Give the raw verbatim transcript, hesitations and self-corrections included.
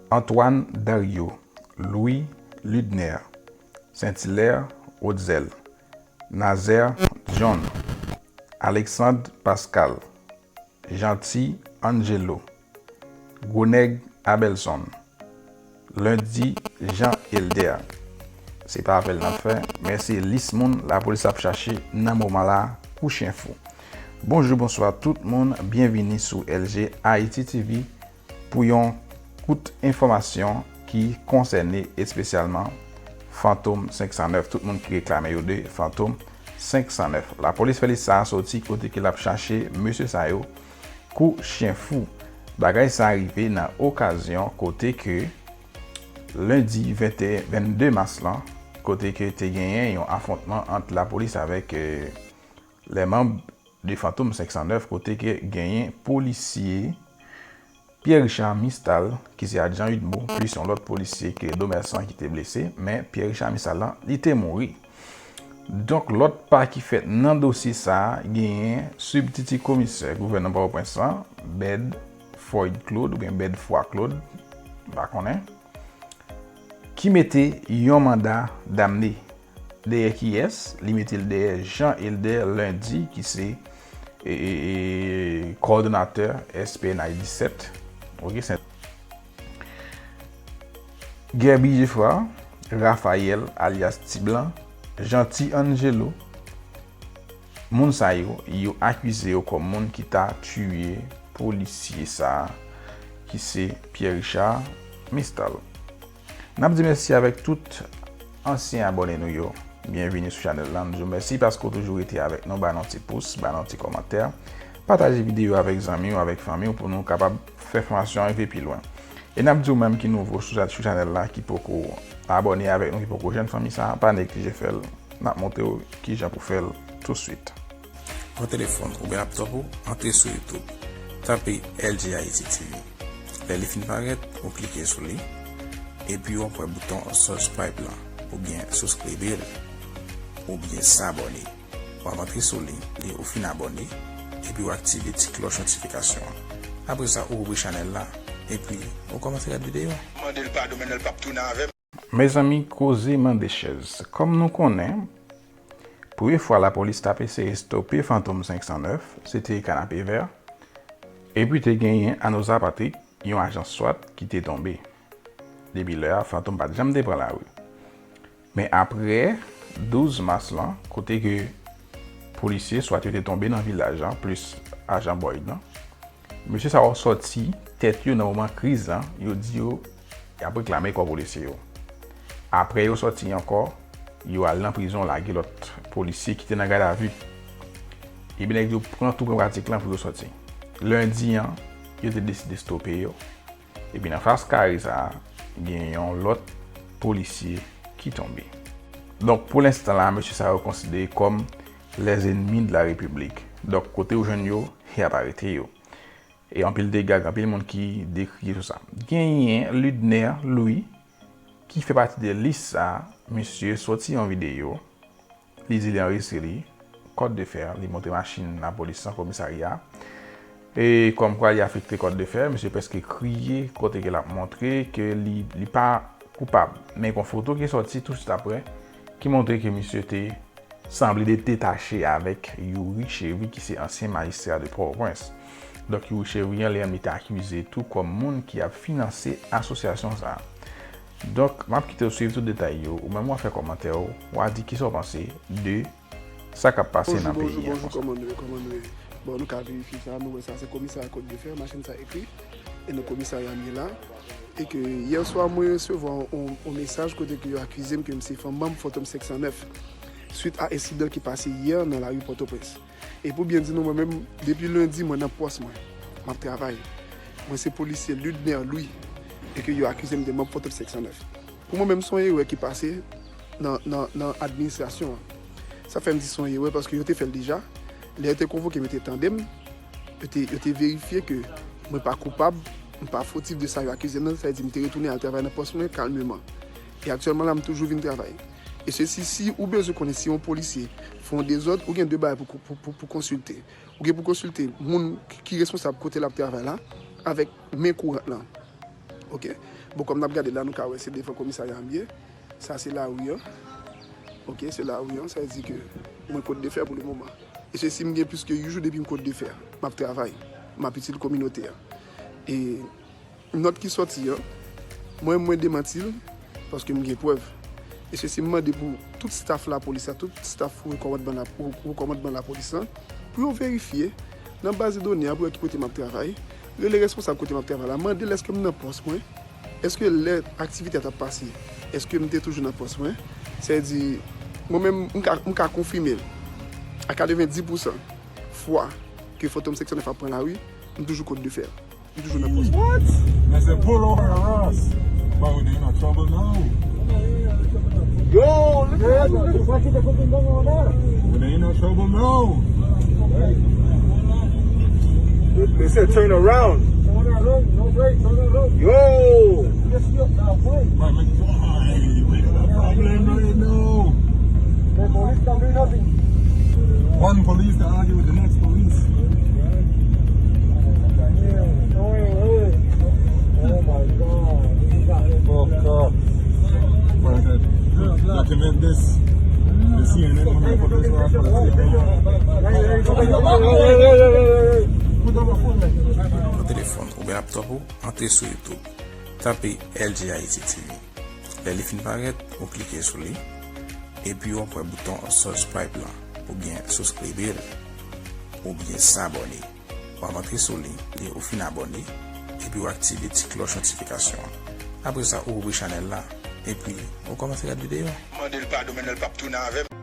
Antoine Dario, Louis Ludner, Saint-Hilaire Rotzel, Nazaire John, Alexandre Pascal, Jeanty Angelo, Gwonèg Abelson, Lundi Jean Elder. Se pa apèl n ap fè, men se lis moun lapolis ap chache nan moman la kou chen fou. Bonjou, bonswa tout moun, byenvini sou L G Haiti T V pou yon kout enfòmasyon ki konsène espesyalman Fantom senk san nèf, tout moun ki reklame yo de Fantom senk san nèf. Lapolis fè lis sa a soti kote ke l ap chache mesye sa yo kou chen fou. Bagay sa a rive nan okazyon kote ke lendi venteyen, vennde mas lan, kote ke te genyen yon afwontman ant lapolis avèk, eh, lè manb de Fantom senk san nèf, kote ke genyen polisye Pierre Richard Mistal, ki se adjan Udmo, plis yon lòt polisye ke Domersan ki te blese, men Pierre Richard Mistal lan, li te mouri. Donk, lòt pa ki fèt nan dosye sa a, genyen sibtiti komisè gouvènman Pòtoprens lan, Bedford Claude oubyen Bedfroid Claude, m pa konnen, ki mete yon manda damne dèyè kiyès? Li mete l dèyè Jean Elder Lundi, ki se, e, e, e, kòdonatè S P N I disèt. Ok, se Guerby Geffrard, Raphaël alyas Ti Blan, Jeanty Angelo, moun sa yo, yo akize yo kòm moun ki ta tiye polisye sa a, ki se Pierre Richard Mistal. N ap di mèsi avèk tout ansyen abòne nou yo. Byenvini sou chanèl la. Nou di w mèsi paske w toujou rete avèk nou, ba nou ti pous, ba nou ti kòmantè, pataje videyo avèk zanmi w, avèk fanmi w pou nou kapab fè fòmasyon an rive pi lwen. E n ap di w menm ki nouvo sou, sou chanèl la, ki poko abòne avèk nou, ki poko jwenn fanmi sa a, pa neglije fè l. N ap montre w kijan pou fè l touswit. Pran telefòn oubyen laptòp ou, antre sou YouTube, tape L G Haiti T V. Lè li fin parèt, ou klike sou li, epi w ap wè bouton subscribe lan, oubyen souskribir, oubyen sabòne. W ap antre sou li, lè ou fin abòne, epi w aktive ti klòch notifikasyon an. Apre sa, ou ouvri chanèl la, epi ou kòmanse gad videyo. Mande l padon, men l p ap tounen avè m. Mezanmi, koze mande chèz. Kòm nou konnen, premye fwa lapolis t ap eseye stope Fantom senk san nèf, se te Kanapevè, epi te genyen Anoza Patrick, yon ajan swat, ki te tonbe. Depi lè a, Fantom pa t janm te pran lari. Men apre douz mas lan, kote ke polisye swat yo te tonbe nan vilaj lan, plis ajan Boyd lan, mesye sa yo sòti tèt yo nan moman kriz lan, yo di yo y ap reklame kò polisye yo. Apre yo sòti ankò, yo al nan prizon lage lòt polisye ki te nan gadavi. Epi nèg yo pran tou pran pratik lan pou yo sòti. Lendi an, yo te deside stope yo. Epi nan fas kare sa a, gen yon lòt polisye ki tonbe. Donk, pou lenstan la, mesye sa yo konsidere kòm les ennemis de la République. Donk, kote ou jwenn yo, y ap arete yo. E anpil dega, gen anpil moun ki dekriye sou sa. Genyen Ludner Louis, ki fè pati de lis sa a, misye sòti yon videyo, li di li anrejistre li, kòd de fè, li montre machin lapolis lan, komisarya. E kòmkwa li afekte kòd de fè, misye prèske kriye kote ke l ap montre ke li, li pa koupab. Men gon foto ki sòti tousuit apre, ki montre ke misye te sanble de detache avèk Youri Chevry, ki se ansyen majistra de Pòtoprens. Donk, Youri Chevry an, li menm, li te akize tou kòm moun ki ap finanse asosyasyon sa a. Donk, m ap kite w swiv tout detay yo, ou menm w a fè kòmantè w, w a di kisa w panse de sa k ap pase nan peyi a. Bonjou, bonjou, bonjou, kòman nou ye, kòman nou ye? Bon, nou ka verifye sa, nou wè sa, se komisarya Kòt de Fè, machin sa ekri, e nan komisarya m ye la. E ke yè swa, mwen resevwa yon, yon mesaj kote ke yo akize m ke m se fan, manm Fantom senk san nèf, swit a ensidan ki pase yè nan lari Pòtoprens. E pou byen di nou, mwen menm, depi lendi, mwen nan pòs mwen, m ap travay. Mwen se polisye Ludner Louis, e ke yo akize m de manm Fantom senk san nèf. Pou mwen menm, se yon erè ki pase nan, nan, nan administrasyon an. Sa fè m di se yon erè paske yo te fè l deja. Lè yo te konvoke m, yo te tande m, yo te, yo te verifye ke mwen pa koupab, m pa fotif de sa yo akize m nan, sa vle di m te retounen al travay nan pòs mwen kalmeman. E aktyèlman la, m toujou vin travay. E se si, si ou bezwen konnen si yon polisye fè yon dezòd, ou gen de bagay pou, pou, pou, pou konsilte. Ou gen pou konsilte moun ki, ki responsab kote l ap travay la avèk men kourant lan. Ok? Bon, kòm n ap gade la, nou ka wè se devan komisarya m ye. Sa se lari an. Ok, se lari an, sa vle di ke mwen kot de fè pou le moman. E se si m gen plis ke uit jou depi m kot de fè. M ap travay. M ap itil kominote a. E nòt ki sòti an, mwen, mwen demanti l, paske m gen prèv. E se si m mande pou tout staf lapolis la, tout staf wo kòmandman la, wo, wo kòmandman lapolis lan, pou yo verifye nan baz de done a, pou wè ki kote m ap travay, rele responsab kote m ap travay la, mande l èske m nan pòs mwen, èske lè aktivite a t ap pase, èske m te toujou nan pòs mwen. Sa vle di, mwen menm, m ka, m ka konfime l a katrevenndis pousan fwa ke Fantom senk san nèf ap pran lari, m toujou kot de fè. M toujou nan pòs. What? I said, pull over, Ross. But we ain't no trouble now. Yo, look at this. We ain't no trouble now. They, they said turn around. Yo. Man, man, why? We got a problem right now. One police to argue with the next police. Oh my God. Fuck up. Brother, document this. The C N N woman put this on for the C N N. Put on my phone, man. Nan telefòn oubyen laptòp ou, antre sou YouTube. Tape L G Haiti T V. Lè li fin parèt, ou klike sou li, epi w ap wè bouton subscribe lan, oubyen subscribe l, oubyen s'abonner. W ap antre sou li, e ou fin abòne, epi w aktive ti klòch notifikasyon an. Apre sa, ou ouvri chanèl la, epi ou kòmanse gade videyo. Mande l padon, men l p ap tounen avè m.